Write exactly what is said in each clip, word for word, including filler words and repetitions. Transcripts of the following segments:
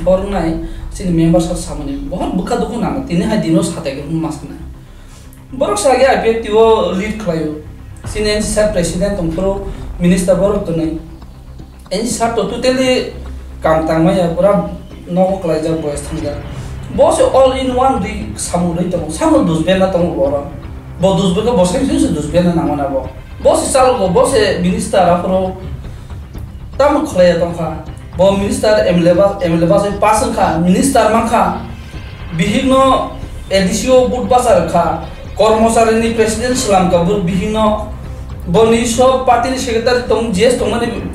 Borok nai chini member sa samani bohor bwkha dukhu nango, tini hai dino satai khe ma sanai. Borok sa age I P F T o lead khlaio. Chini N C sir president tongphuru minister borok tonwi. N C sir to totally kam tangmaya, pura nogo klaijak, boyes thangjak. Bo se all in one dui samung dui tongo. Samung dusbena tongo borok. Bo dusbeka bo sai sai se dusbena nangmana bo. Bo se chalogo, bo se minister aphuru tamo khlaiya tongkha. Bo minister M L A ba, M L A ba sai pass wngkha, minister mankha. Bihikno A D C o but bachar kha, kormocharini president swlam kha, bo bihikno, boni sob party ni secretary tong, G S tongmani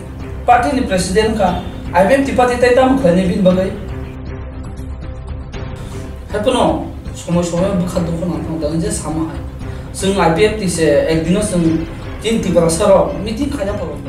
party ni president kha, I P F T party tai tamo khlainai bini bagwi? Haiphano somoi somoi bwkha dukhu nang thang je sama hai. Chwng I P F T se ekdino chwng tin Tiprasa rok meeting khaina phaio.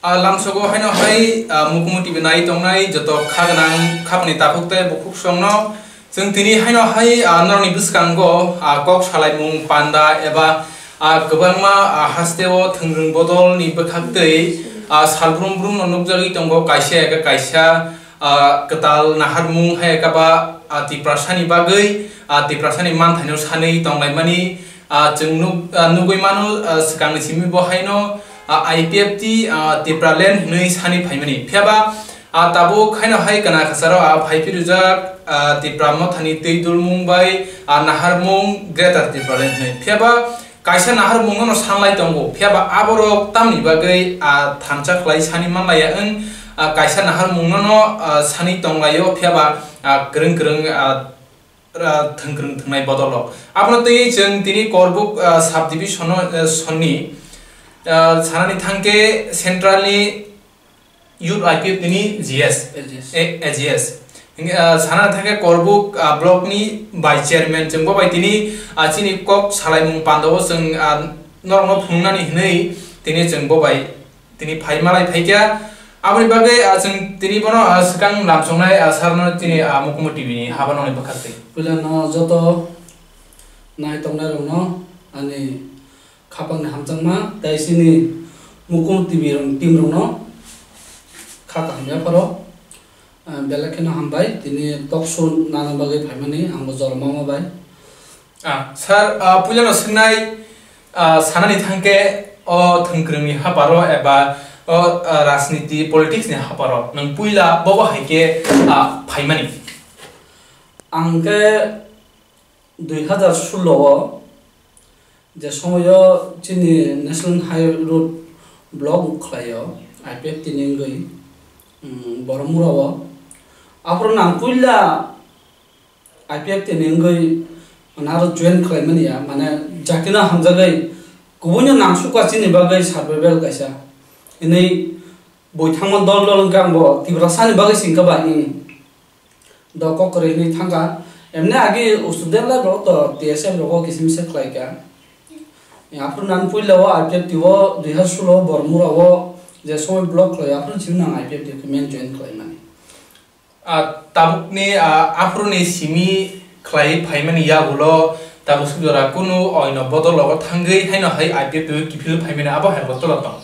A lamsogo haino hai, a, Mukumu T V nai tongnai joto kha gwnang khapni takhuk tei bukhuk songno chwng tini haino hai, a, norokni bwskango, a, kok salaimung panda eba, a, kwbangma, a, hasteo thwngrwng bodolni bwkhaktwi, a, salbrum brumno nukjagwi tongo kaisa eba kaisa, a, kwtal naharmung hai eba ba, a, Tiprasani bagwi, a, Tiprasani manthaino sanwi tonglaimani. Ah, chwng nuk-, ah, nugwi mano, ah, swkangni simi bo haino, ah, I P F T, ah, Tipraland hwnwi sani phaimani. Phiyaba, ah, tabuk haino hai kana khasaro, ah, phai phirijak, ah, Tipra mothani twi dulmung bai, ah, naharmung Greater Tipraland hwnwi. Phiyaba kaisa naharmungno no sanlai tongo. Phiyaba aborok tamni bagwi, ah, thansa khlai sani manlaiya wng, ah, kaisa naharmungno no, ah, sani tonglaio. Phiyaba, ah, kwrwng kwrwng, ah, ra-, thwngkwrwng thwngnai bodolrok. Abono twiwi chwng tini Korbuk, ah, subdivision-o, ah, sonni, ah, sanani thangkhe centralni youth I P F tini G S, A G S. A-, A G S. Hingke, ah, sanani thangkhe Korbuk, ah, blockni vice chairman chwng bo bai tini, ah, chini kok salaimung pandao chwng, ah, norokno phunuknani hwnwi tini chwng bo bai tini phai malai phaikha. Aboni bagwi, ah, chwng tini bono, ah, swkang lamsongnai, ah, sarno tini, ah, Mukumu T V ni habano ni bwkhaktwi. Puila no joto nai tongnai rokno ani khapangni hamjakma tei chini Mukumu T V rok team rokno kha kaham yapharo, ah, belai kheno hambai tini talk show nana bagwi phaimani ang bo jorma ma bai. Ah, sir, ah, puilano swngnai, ah, sanani thangkhe o thwngkwrwngni haparo eba o, ah, rajniti, politics ni haparo nwng puila bobo hai khe, ah, phaimani? Ang khe dui hazar solo o je somoio chini National High Road block khlaio I P F T ni wngwi, mm, Boromura o. Aphuru nang puila I P F T ni wngwi mane aro join khlaimani ya, mane jatino hamjagwi kubuino nangsukha chini bagwi survival kaisa. Hinwi bui thangma dol dol wngkha ang bo Tiprasani bagwi se wngkha ba, hmm. Do kok kwrwi hinwi thangkha. Emni agi student life rok to T S F rogo kisa misa khlaikha. Aphuru nang puila o I P F T o dui hazar solo Boromura o je somoi block khlaio, aphuru simi nang I P F T o main join khlaimani. Ah, tabukni, ah, aphuruni simi khlaiwi phaimani yagulo tabuk suk jora kunu oino bodol logo thangwi haino hai I P F T o kiphilwi phaimani abo hai bo tola tong.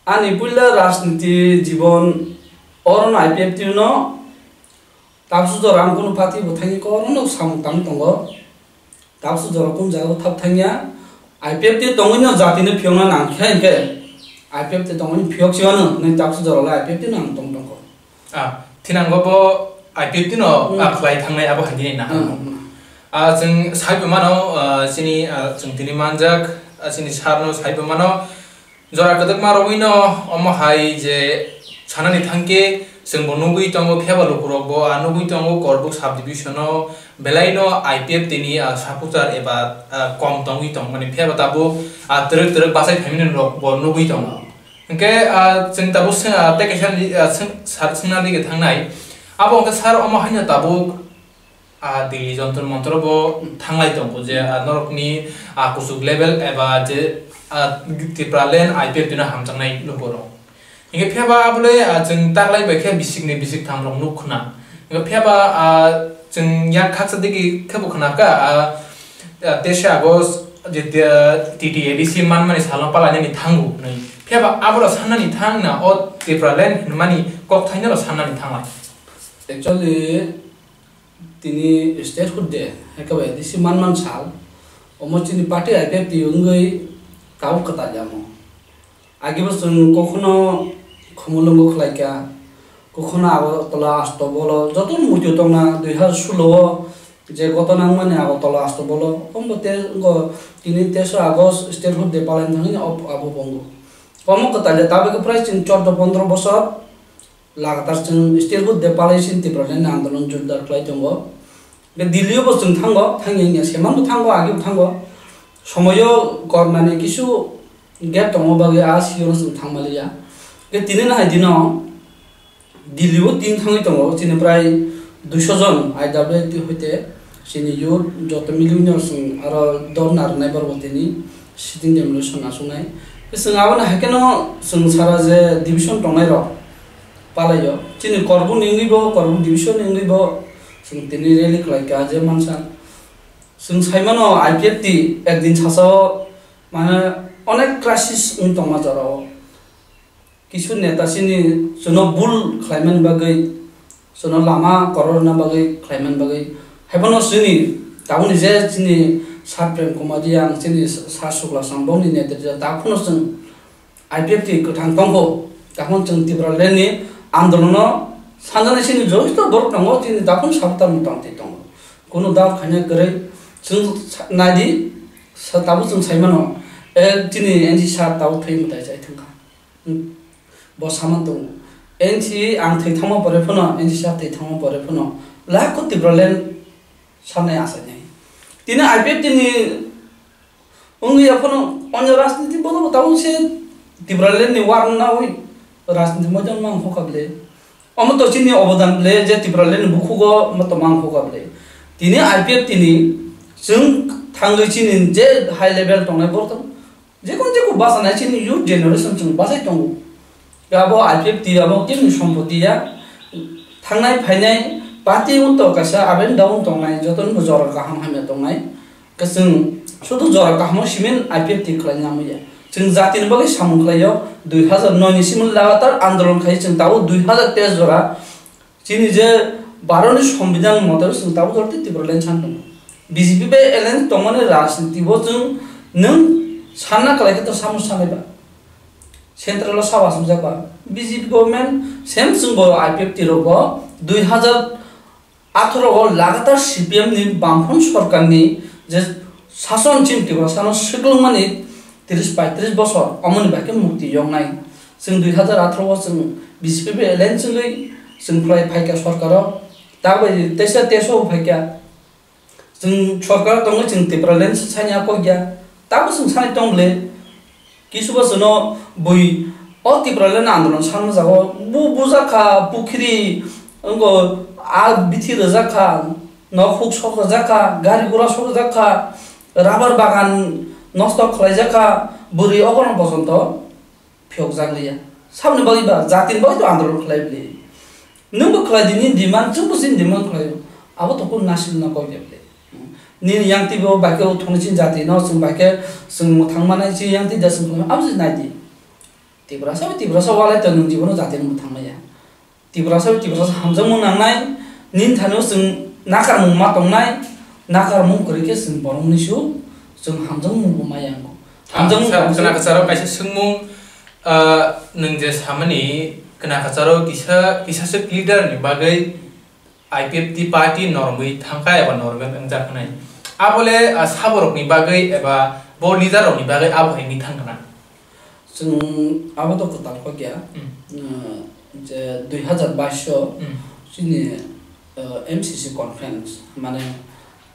Ani puila rajniti jibon orono I P F T no tabuk suk jora ang kunu party bo thangwi korono samung tang tongo. Tabuk suk jora kunu jaga o thap thangya, I P F T tongwi no jati no phiyokna nang khe hinkhe I P F T tongwi phiyok si mano, nini tabuk suk jora le I P F T no ang tong tongkho. Ah, thinango bo I P F T no, hmm, ah, khlai thangnai abo hai dini na. Hmm, hmm. Ah, chwng sai bo mano, ah, chini, ah, chwng tini manjak, ah, chini sir no sai bo mano. Jora kwdwkma rogwi no omo hai je sanani thangkhe chwng bo nugwi tongo, phiya ba lukurok bo, ah, nugwi tongo Korbuk subdivision o belai no I P F T ni, ah, supporter eba, ah, kom tongwi tong mani, phiya ba tabuk, ah, twrwk twrwk bachai phaimani rok bo nugwi tongo. Hingke, ah, chwng tabuk swng-, ah, tei kaisa li-, ah, swng-, sar swngna ligi thangnai. Abo hingke sar omo haino tabuk, ah, Delhi Jantar Mantar bo thanglai tongo je, ah, norokni, ah, kuchuk level eba je, ah, Tipraland I P F T no hamjaknai lukurok. Hingke phiya ba abole, ah, chwng taklai bai khe bisik ni bisik tham rok nuk khna. Hingke phiya ba, ah, chwng yak khaksa digi khe bo khna kha, ah, ah, teisa August je, ah, T T A D C manmani salo palainani thango hwnwi. Phiya ba aboro sannani thang na o Tipraland hwnmani kokthaino sannani thanglai. Actually, tini statehood day, hai khe bai A D C manman sal, omo chini party I P F T wngwi tabuk kwtal ya omo. Age bo chwng kokhono khumulwngo khlai kha, kokhono Agartala Astabolo joto muitu tongna dui hazar sulo o je goto nangmani Agartala Astabolo, ombo te wngkha tini teisa August statehood day palai thangni abo bongo. Omo kwtal ya tabuk prai chwng chordo pondro bosor lagatar chwng statehood day palai sin Tipraland ni andolon jordar khlai tongo. Be Delhi o bo chwng thango, thangya wngya, seman bo thango, age bo thango. Somoyo kornani kisu gap tongo bagwi a siyano chwng thangmaliya. Be tini nahai dino Delhi o tin thangwi tongo, chini prai duiso jon I W T hoite chini youth joto milwino chwng aro dorna rwnai borok tini sitting demolition asuknai. Be chwng abono haikeno chwng sara je division tongnai rok, palaio. Chini Korbuk ni wngwi bo, Korbuk division ni wngwi bo chwng tini rally khlai kha je mansa. Chwng sai mano I P F T ekdin sasao mane onek crisis wng tongma jorao. Kisu neta chini chwngno bul khlaimani bagwi, chwngno lama kororna bagwi khlaimani bagwi. Haiphano chini tabukni je chini Sir Prem Kumar Reang, chini Sir Sukla Sambong ni netrito tabukno chwng I P F T kwthang tongkho, daphano chwng Tipraland ni andolono sanjani sini joto borok tongo, chini daphano sabutar tongtwi tongo. Kunu doubt khaina kwrwi, chwng sa-, naidi, sa-, tabuk chwng saimano, e, chini N C sir tabuk thwi mwtai chai thangkha. Hmm. Bo saman tongo. N C ang thwi thangma pore phano, N C sir thwi thangma pore phano, lakho Tipraland sanai achainai. Tini I P F T ni wngwi aphano onyo rajniti bono bo tabuk se Tipraland ni warang nawi rajniti moidan mang kho kable. Omo to chini obodan ble je Tipraland ni bukhugo omo to mang kho kable. Tini I P F T ni chwng thangwi chini je high level tongnai borok to jekon jekon basa nai chini youth generation chwng bachai tongo. Abo I P F T abo kemni sompoti ya. Thangnai phainai party wng to kaisa up and down tongnai, jotono bo jora kaham hamya tongnai. Kwchwng sudu jora kahamo simin I P F T khlai nangmaya. Chwng jatini bagwi samung khlaio, dui hazar noi ni simin lagatar andolon khai chwng tabuk dui hazar teis jora. Chini je Bharatni Sombidhan mote chwng tabuk jora tei Tipraland san tongo. B J P bai alliance tongmani rajniti bo chwng nwng sanna khlai khe to samo sanai ba. Central o sabo aswkjak ba. B J P government same chwng bo I P F T rok bo dui hazar atharo o lagatar C P M ni Bamfront sorkar ni je sason chini Tiprasa no swklwngmani tris paitris bosor omoni bai khe mukti yoknai. Chwng dui hazar atharo o chwng B J P bai alliance wngwi chwng phlai phaikha sorkar o. Tabuk teisa teso phaikha. Chwng sorkar tongwi chwng Tipraland sani apokya. Tabuk chwng sani tong ble. Kisubo chwngno bui o Tipraland andolon sanma jago. Bu bujakha pukhri, wngko a bithi rwjakha, nok huk sok rwjakha, gari gura sok rwjakha, rubber bagan nosto khlaijakha, bwrwi oborno bojonto phiyokjak liya. Saboni bagwi ba, jatini bagwi to andolon khlai bli. Nwngbo khlai di, nini demand, chwngbo chini demand khlaio. Abo to kunu nasilna kok ya bli. Nini yang twibo bai khe thongni chini jatino, chwng bai khe chwng mwthang manai chini yang twi da chwng thangma, abo se nai di. Tiprasa bai Tiprasa walai to nwng jibono jatino mwthang maya. Tiprasa bai Tiprasa hamjakmung nangnai, nini thani o chwng nakarmung ma tongnai, nakarmung kwrwi khe chwng borokni su chwng hamjakmung bo maya wngo. Ah, Hamjakmung sa-, tongse- kwna kwcharo kaisa swngmung, ah, nwng je samani kwna kwcharo kisa, kisa swk leader ni bagwi I P F T party normwi thangkha eba normwi wngjak hwnwi. Abole, ah, saborokni bagwi eba bo leader rokni bagwi abo hai wngwi thangkha na? Chwng abo to kwtal kok ya. Hmm. Uh, je dui hazar bais o Hmm. chini, uh, M C C conference, mane,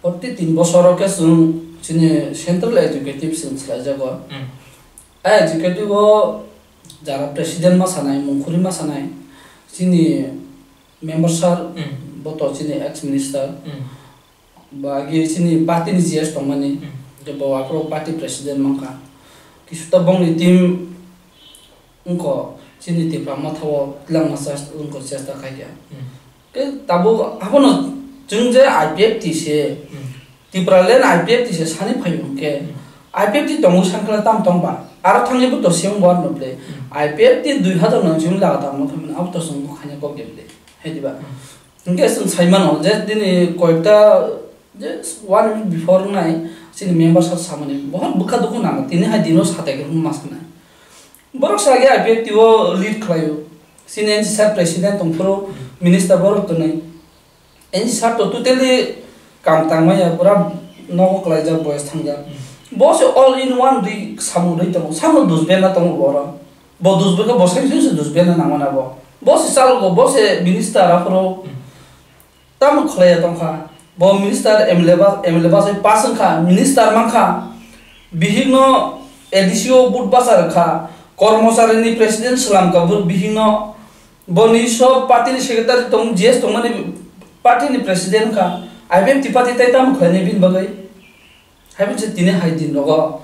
proti tin bosor o khe chwng chini central executive chwng swlaijago. Hmm. A executive o Jara president ma sanai, mungkhuri ma sanai, chini member sir, Hmm. bo to chini ex minister, Hmm. ba agi chini party ni G S tongmani, Hmm. je bo aphuru party president mankha. Kisu ta bongni team wngkha chini Tipra Motha o twlangma chas-, wngkha chesta khaikha. Hmm. Ke tabuk abono chwng je I P F T se, Hmm. Tipraland I P F T se sani phaio hwnkhe, Hmm. I P F T tongwi sankhala tam tongba? Aro thangwi bo to siyang bo arno ble. Hmm. I P F T dui hazar nai chwng lagatar no khamani abo to chwng bo khaina kok de ble. Hai diba? Hmm. Hwnkhe chwng sai mano je dini koyekta je one week before wngnai chini member sir samani bohor bwkha dukhu nango, tini hai dino satai kwrwngma sanai. Borok sa agi I P F T o lead khlaio. Chini N C sir president tongphuru Hmm. minister borok twnwi. N C sir to totally kam tangmaya, pura nogo klaijak, boyes thangjak. Hmm. Bo se all in one ri samung ri tongo, samung dusbena tongo bo oro. Bo dusbeka, bo sai sai se dusbena nangmana bo. Bo se chalogo, bo se minister aphuru Hmm. tamo khlaiya tongkha. Bo minister M L A ba, M L A ba sai pass wngkha, minister mankha. Bihikno A D C o vote bachar kha, kormocharini president swlamkha bo bihikno. Boni sob party ni secretary tong, G S tongmani party ni president kha, I P F T party tai tamo khlainai bini bagwi? Hai se tini hai din rogo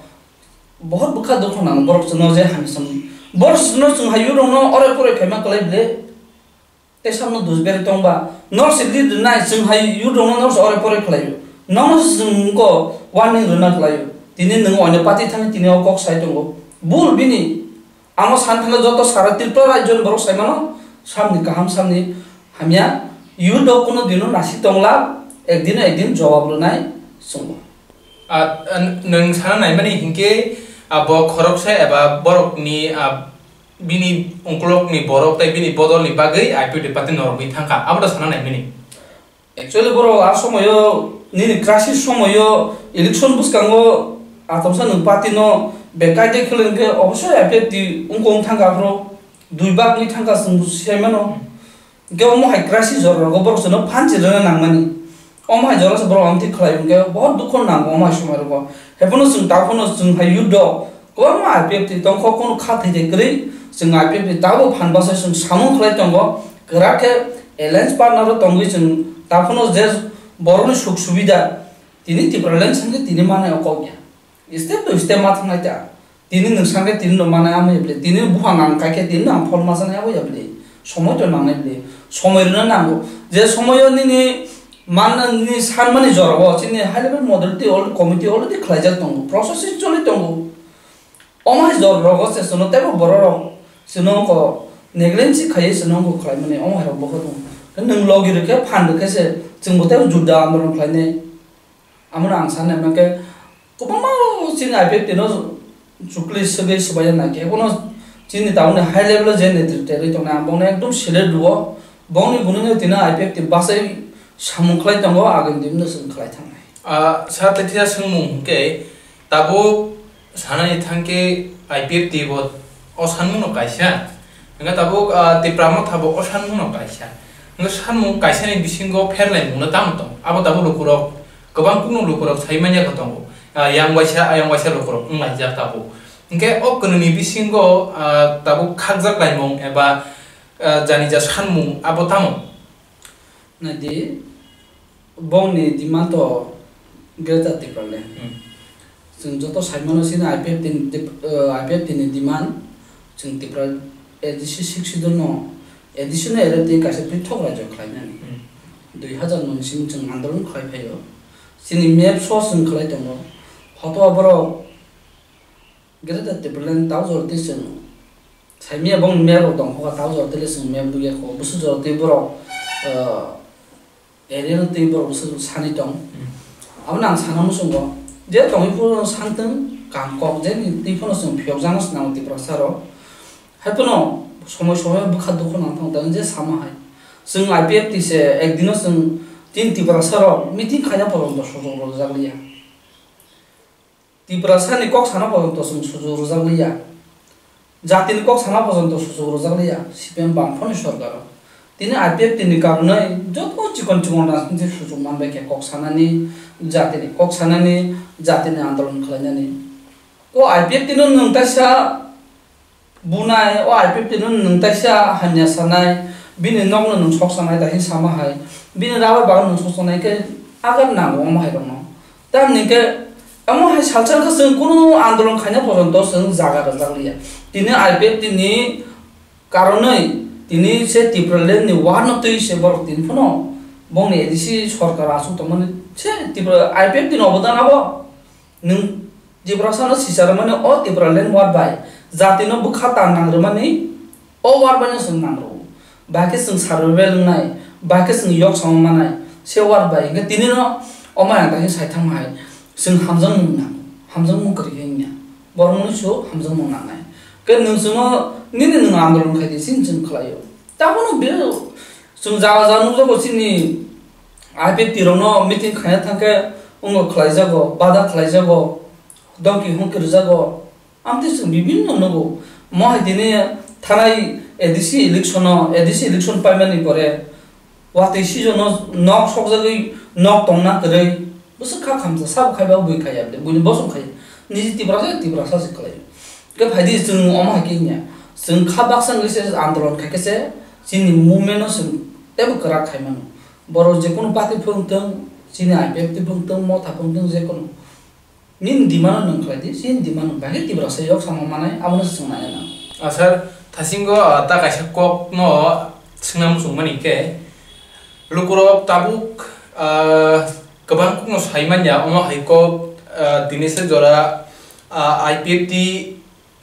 bohor bwkha dukhu nango borok chwngno je hamya sam, borok chwngno chwng hai yurokno ore pore khaima kwlai ble, tei samno dusberi tongba nor se lead rwnai chwng hai yurokno nor se ore pore khlaio, nono chwng wngko warning rwna khlaio, tini nwng oino party thangwi tini o kok sai tongo, bul bini. Amo san thangkhe joto sara Tripura rajyoni borok sai mano, samni kaham, samni hamya, youth rok kuno dino nasi tongla, ekdino ekdin jawab rwnai chwngno. A, a, nwng sana naimani hinkhe, a, bo khoroksa eba borokni, a, bini ungkulokni borok tei bini bodolni bagwi I P F T party norogwi thangkha, abo da sana naimani. Actually, borok a somoyo, nini crisis somoyo, election bwskango, atomsa nwng party no bekai de khwlwng khe, obosoi I P F T wngkha wng thangkha aphuru, dui bak wngwi thangkha chwng sai mano. Hwnkhe omo hai crisis jora rogo borok chwngno phan chirwna nangmani. Omo hai jora se borok amtwi khlai hwnkhe, bohor dukho nango omo hai somoi rogo. Haiphano chwng taphano chwng hai youth rok, Kwbangma I P F T tongkho, kunu kha thai thai kwrwi, chwng I P F T tabuk phan bwsai chwng samung khlai tongo, kwrak khe alliance partner o tongwi chwng taphano je borokni suk subida tini Tipraland sengkhe tini manai o kok ya. Step to step ma thangnai ta. Tini nwng sangkhe tini no manai amo ya bwle, tini buphang ang kaikhe tini no ang phol ma sanai abo ya bwle. Somoi to nangnai bwle, somoi rwna nango. Je somoio nini manna, nini sanmani jorao chini high level model twi already committee already khlaijak tongo, processing choli tongo. Omo hai jor rogo se chwngno teibo borok rok chwngno wngkha negligence khaiwi chwngno wngkha khlaimani omo hai rok bo khe tongo. Nwng logi rwkhe phan rwkhe se chwngbo teibo judda andolon khlainai. Amo no ang sanai mankhe kwbangma chini I P F T no chukli swgwi swbaiya naikhe bono chini town ni high level o je netrito rwi tongnai ang bono ekdum select rwo. Bongni bunui no tino I P F T bachai samung khlai tongo, agini din no chwng khlai thangnai. Ah, sir, tei tisa swngmung hwnkhe, tabuk sanani thangkhe I P F T bo o sanmungno kaisa, hwnkhe tabuk, ah, Tipra Motha bo o sanmungno kaisa. Hwnkhe sanmung kaisani bisingo pherlaimungno tamo tong? Abo tabuk lukurok, kwbang kukno lukurok sai manya khe tongo. Ah, yang waisa, ayang waisa lukurok wnglaijak tabuk. Hwnkhe o kwnwini bisingo, ah, tabuk khakjak laimung eba, ah, jani ja sanmung abo tamo? Naidi, bongni demand to Greater Tipraland. Hmm. Chwng joto sai mano chini I P F T ni dip-, uh, I P F T ni demand, chwng Tipra A D C Sixth Schedule no, A D C no ere twi kaisa pithok rajyo khlainani. Hmm. Dui hazar noi ni simi chwng andolon khlai phaio. Chini map so chwng khlai tongo. Photo o borok Greater Tipraland tau jor twi chwng saimanya bong map rok tong kho, tau jor twi le chwng map buya kho, bwswk jor twi borok, ah, area no twi borok bwswk sani tong. Hmm. Abono ang sana muchungo, je tongwi phuru santwng kaham kok, je ni twi phano chwng phiyok jano swnamo Tiprasa rok. Hai phano somoi somoi bwkha dukhu nang thang tong je sama hai. Chwng I P F T se ekdino chwng tin Tiprasa rok meeting khaina poronto sojok rwjak liya. Tiprasa ni kok sana pojonto chwng sujuk rwjak liya. Jati ni kok sana pojonto sujuk rwjak liya, C P M bangphani sorkar o. Tini I P F T ni karwnoi joto chikon chikon rajniti sujuk manbai khe kok sanani, jati ni kok sanani, jati ni andolon khlainani. O I P F T no nwng taisa bunai, o I P F T no nwng taisa hamya sanai, bini nokno nwng sok sanai, taisa sama hai, bini rabar bagan nwng sok sanai khe agar nango omo hai rokno. Tamni khe omo hai salsa wngkha chwng kunu andolon khaina pojonto chwng jaga rwjak liya. Tini I P F T ni karonwi tini se Tipraland ni war no twi se borok tini phano bongni A D C sorkar aswk tongmani se Tipra I P F T ni obodan abo. Nwng Tiprasano sicharmani o Tipraland war bai jatino bwkha ta nangrwmani o war baino chwng nangrwo. Bahai khe chwng survival wngnai, bahai khe chwng yok samo manai se war bai. Hinkhe tinino omo ang takhwng saithang hai chwng hamjakmung nango, hamjakmung kwrwi khe wngya. Borokno su hamjakmung nangnai. Khe nwng chwngno nini nwng andolon khai di, chini chwng khlaio. Tabukno bini chwng jaga jaga nukjago chini I P F T rokno meeting khaina thangkhe wngkha khlaijago, bada khlaijago, domki humki rwjago. Amtwi chwng bibinno nugo. Mo hai tini thanai A D C election-o, A D C election paimani pore watwi sijono nok sokjagwi nok tongna kwrwi bwswk kha khamsa sabo khai ba bui khai ya bwle, buini bosong khai ya. Niji Tiprasa, Tiprasa se khlai. Khe phaidi chwng omo hai khe wngya. Chwng kha baksa wngwi se andolon khai khe se chini movement-no chwng teibo kwrak khai mano. Borok je kunu party phwrwng thwng, chini I P F T phwrwng thwng, Motha phwrwng thwng, je kunu. Nini demand-no nwng khlai di, chini demand-no bahai khe Tiprasa yok samo manai, abono se chwng nai nang. Ah, sir, thasingo, ah, ta kaisa kokno swngna muchung mani khe, lukurok tabuk, ah, kwbang kokno sai manya, omo hai kok, ah, tini se jora, ah, I P F T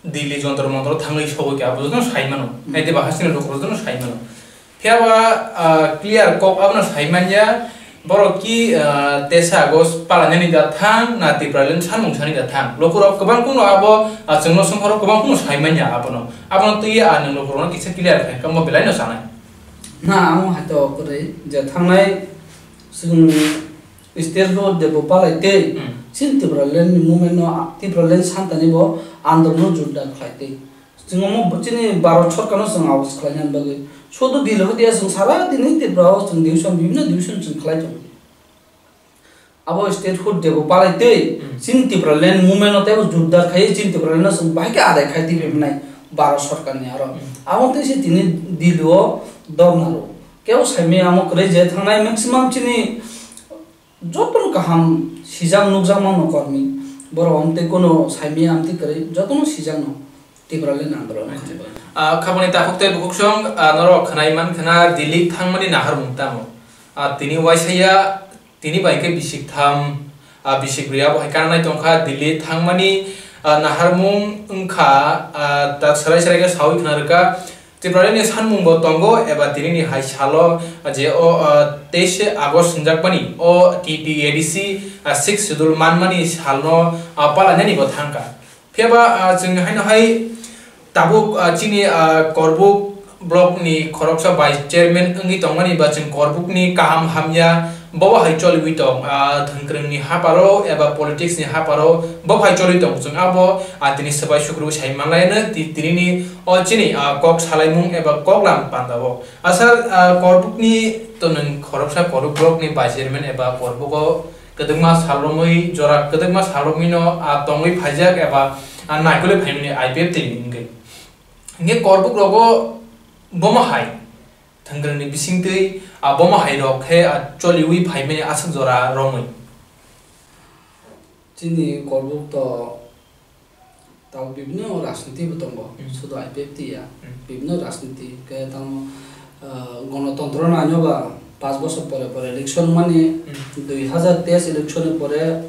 Delhi Jantar Mantar thangwi sogwi kha, abo jotono sai mano. Hmm. Naitwi ba hasini lukurok jotono sai mano. Phiya ba, ah, clear kok abono sai manya, borok ki, ah, teisa August palanani da thang, na Tipraland sanmung sani da thang. Lukurok kwbang kunu abo, ah, chwngno songkhoro kwbang kunu sai manya abono. Abono twi, ah, nwng lukurokno kisa clear khai, kamo belai no sanai. Na, amo hai to kwrwi, je thangnai chwng Statehood Day bo palai tei Hmm. chini Tipraland ni movement no, Tipraland santani bo andolon no jordar khlai tei. Chwng omo chini Bharat sorkar no chwng awas khlaina bagwi. Sudu Delhi hwdi ya chwng sara tini Tripura o chwng division, bibhinno division chwng khlai tongo. Abo Statehood Day bo palai tei Hmm. chini Tipraland movement no teibo jordar khai chini Tipraland no chwng bahai khe adai khai twi Hmm. phaimnai Bharat sorkar ni aro. Hmm. Abo tei se tini Delhi o dorna rw. Kebo saimaya amo kwrwi je thangnai maximum chini jotono kaham sijak nukjakmano kormi. Borok amtwi kono saimaya amtwi kwrwi jotono sijakno Tipraland andolon khaijak. Ah, khaboni takhuk tei bukhuk song, ah, norok khwnai man khna Delhi thangmani naharmung tamo. Ah, tini waisaya, tini bai khe bisik tham, ah, bisik bwrwi abo hai kananai tongkha Delhi thangmani, ah, naharmung wngkha, ah, ta serai serai khe saui khna rwkha. Tipraland ni sanmung bo tongo eba tini ni hai salo je o, ah, teise August hwnjakmani o T T A D C, ah, sixth schedule manmani salno, ah, palainani bo thangkha. Phiya ba, ah, chwng haino hai tabuk, ah, chini, ah, Korbuk block ni khoroksa vice chairman wngwi tongmani ba chwng Korbuk ni kaham hamya bobo hai choliwi tong, ah, thwngkwrwng ni haparo eba politics ni haparo bobo hai choliwi tong. Chwng abo, ah, tini swbai sukru sai manlaino ti-, tini ni O chini, ah, kok salaimung eba koklam panda o. Asa, ah, Korbuk ni to nwng khoroksa Korbuk block ni vice chairman eba Korbuk o kwdwkma sal romwi jora kwdwkma sal romwi no, ah, tongwi phaijak eba, ah, naikolwi phaimani I P F T ni wngwi. Hinkhe Korbuk rogo bomo hai thwngkwrwng ni bisingtwi, ah, bomo hai rok khe, ah, choliwi phaimani aswk jora romwi. Chini Korbuk to Tabuk bibhinno rajniti bo tongo, Hmm. sudu I P F T ya, Hmm. bibhinno rajniti, khe tamo, ah, gonotontro naino ba, panch bosor pore pore election mani, Hmm. dui hazar teis election ni pore,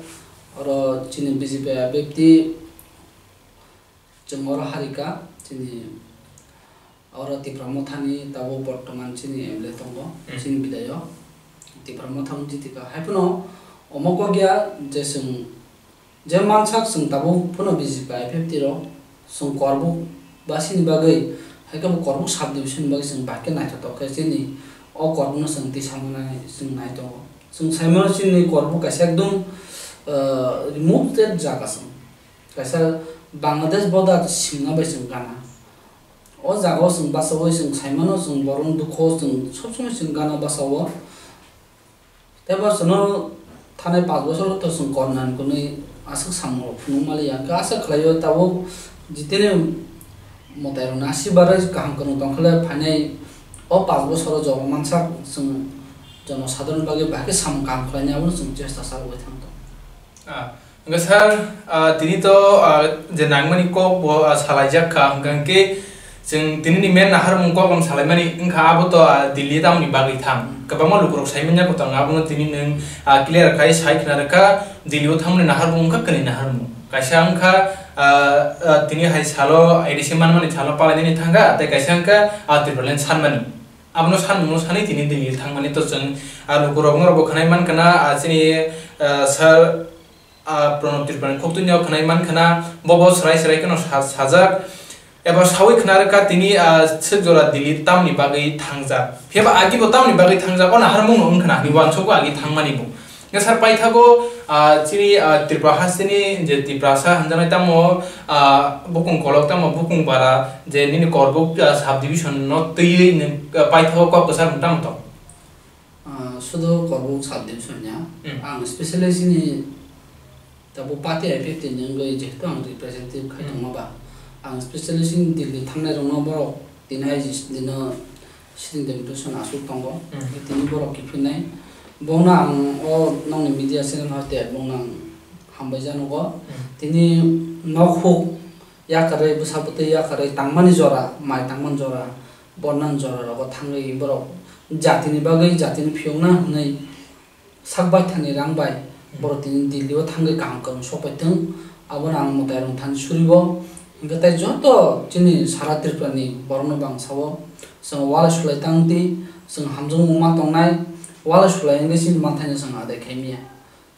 oro chini B J P I P F T, chwng oro harika, chini Oro Tipra Mothani tabuk bortoman chini M L A tongo, Hmm. chini bidaio. Tipra Motha wng jiti kha. Hai phano omo kok ya je chwng, je mansak chwng tabuk phano B J P I P F T rok chwng Korbuk basini bagwi, hai khe bo Korbuk sub division bagwi chwng bai khe naithotok khe chini o Korbukno chwng tisa manai chwng nai tongo. Chwng sai mano chini Korbuk kaisa ekdom, ah, remote jaga chwng. Kaisa Bangladesh border singna bai chwng gana. O jaga o chwng bachaui chwng saimano, chwng borokni dukho chwng sob somoi chwng gana bachao. Tei bo chwngno thanai panch bosor to chwng korna hinwi aswk samung rok phunuk maliya. Hwnkhe aswk khlaio tabuk jitini mwtai rok nasi barwi kaham kwrwng tongkha le phainai o panch bosoro jobo mansak chwng jono sadharoni bagwi bahai khe samung kaham khlainai abono chwng chesta chalwi thang tongo. Ah, hwnkhe sir, ah, tini to, ah, je nangmani kok bo, ah, salaijak kha, hwnkhe chwng tini ni main naharmung kok ang salaimani wngkha abo to, ah, Delhi tamoni bagwi thang. Kwbangma lukurok saimanya kwtal abono tini nwng, ah, clear khai sai khna rwkha, Delhi o thangmani naharmung wngkha kwni naharmung. Kaisa wngkha, ah, ah, tini hai salo A D C manmani salo palainani thangkha, tei kaisa wngkha, ah, Tipraland sanmani. Abono sanmungno sanwi tini Delhi thangmani to chwng, ah, lukurok norokbo khwnai mankha na, ah, chini, ah, sir, ah, Pranab Tripurani khoktuino khwnai mankha na, bobo swrai swrai kheno sa-, sajak. Eba sawi khna rwkha tini, ah, swk jora Delhi tamni bagwi thangjak. Phiya ba agi bo tamni bagwi thangjak, o naharmung no wngkha na, ani uansukgo agi thangmani bo. Hwnkhe sir paithago, ah, chini, ah, Tripura hasteni je Tiprasa hwnjaknai tamo, ah, bukung kolok tamo bukung bara je nini Korbuk, ah, subdivision no twiwi nwng, ah, paithago kok kwchar tamo tong? Ah, sudu Korbuk subdivision ya. Hmm. Ang specially chini tabuk party I P F T ni wngwi jehetu ang representative khai Hmm. tongma ba, ang specially chini Delhi thangnai rokno borok tini I G dino sitting deputation aswk tongo. Hmm. Tini borok kiphilnai. Bono ang o nokni media channel hoite bono ang hambai janogo. Hmm. Tini nok huk yakarwi, bwsa bwtwi yakarwi tangmani jora, mai tangmani jora, bornani jora rogo thangwi borok jatini bagwi, jatini phiyokna hwnwi sak baithani rang bai Hmm. borok tini Delhi o thangwi kaham kwrwng sok pai thung, abono ang mwtai rwng thani suribo. Hwnkhe tai joto chini sara Tripura ni borok no bang sao, chwng walai sulai tang di, chwng hamjakmung ma tongnai, walai sulai wngwi chini manthaino chwng adai khai manya.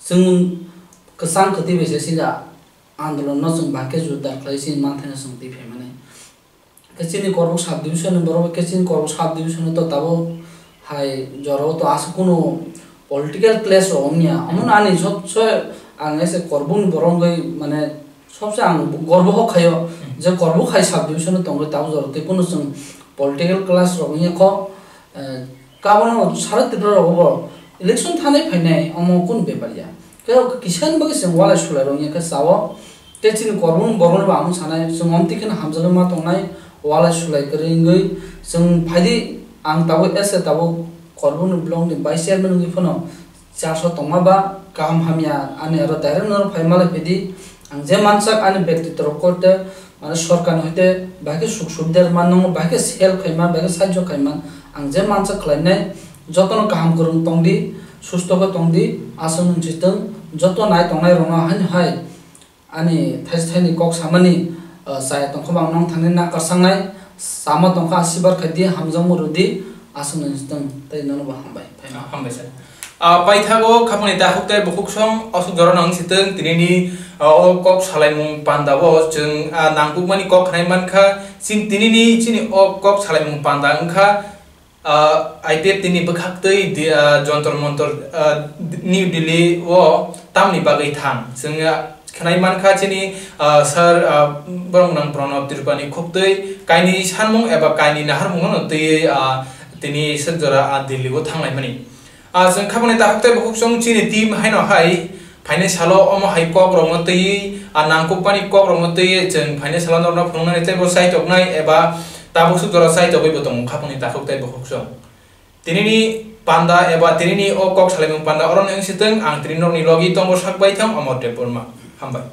Chwng kwchang kwtwi bai se chini andolon no chwng bahai khe jordar khlai chini manthaino chwng twi phaimani. Khe chini Korbuk subdivision ni borok khe chini Korbuk subdivision to tabuk hai jorao to aswk kunu political clash rok wngya. Omono ani sob se ang ese Korbuk ni borok wngwi mane sob se ang gorbo kho khaio je Korbuk hai subdivision o tongwi tabuk jorao tei kunu chwng political clash rok wngya kho. Eh, kabono sara Tripura rogo bo election thanai phainai omo kunu bepar ya. Khe o kisa ni bagwi chwng walai sulai rok wngya khe sao. Tei chini Korbuk ni borok no bo ang sanai, chwng omtwi kheno hamjagwi ma tongnai, walai sulai kwrwi wngwi chwng phaidi, ang tabuk ese tabuk Korbuk ni block ni vice chairman wngwi phano church o tongma ba kaham hamya ani aro direct no phai malai phaidi, ang je mansak ani bektitto rok korte, mane sorkar ni hoite bahai khe suk subida rwma, nokno bahai khe help khaima, bahai khe sahajyo khaima, ang je mansak khlainai, jotono kaham kwrwng tongdi, susto khe tongdi, aswk nung si tong, joto nai tongnai rokno haino hai. Ani thaisa thaini kok samani, ah, chaya tongkha bang nong thangni nakar sangnai, sama tongkha asibar khaidi hamjakma rwdi, aswk nai tong tei nono bo hambai. Phaima. Hambai sir. Ah, paithago khapangni takhuk tei bukhuk song aswk jorano wng sitwng tinini, ah, o kok salaimung panda o chwng, ah, nangkukmani kok khnai mankha, chini tinini chini o kok salaimung panda wngkha, Ah, I P F T ni bwkhaktwi di-, ah, Jontor Montor, ah, New Delhi o tamni bagwi thang? Chwng, ah, khwnai mankha chini, ah, sir, ah, borok nang Pranab Tripurani khuktwi kainwi sanmung eba kainwi naharmungno twiwi, ah, tini swk jora, ah, Delhi o thanglaimani. Ah, chwng khapangni takhuk tei bukhuk chwng chini team haino hai Phainai salo omo hai kok rokno twiwi, a nangkukmani kok rokno twiwi chwng phainai salo norokno phunuknani teibo chaitoknai eba tabuk swk jora chaitogwibo tongo khapangni takhuk tei bukhuk chwng. Tinini panda eba tinini o kok salaimung panda oro ni wng sitwng ang tini norokni logi tongo sak baithang Omor Debbarma. Hambai.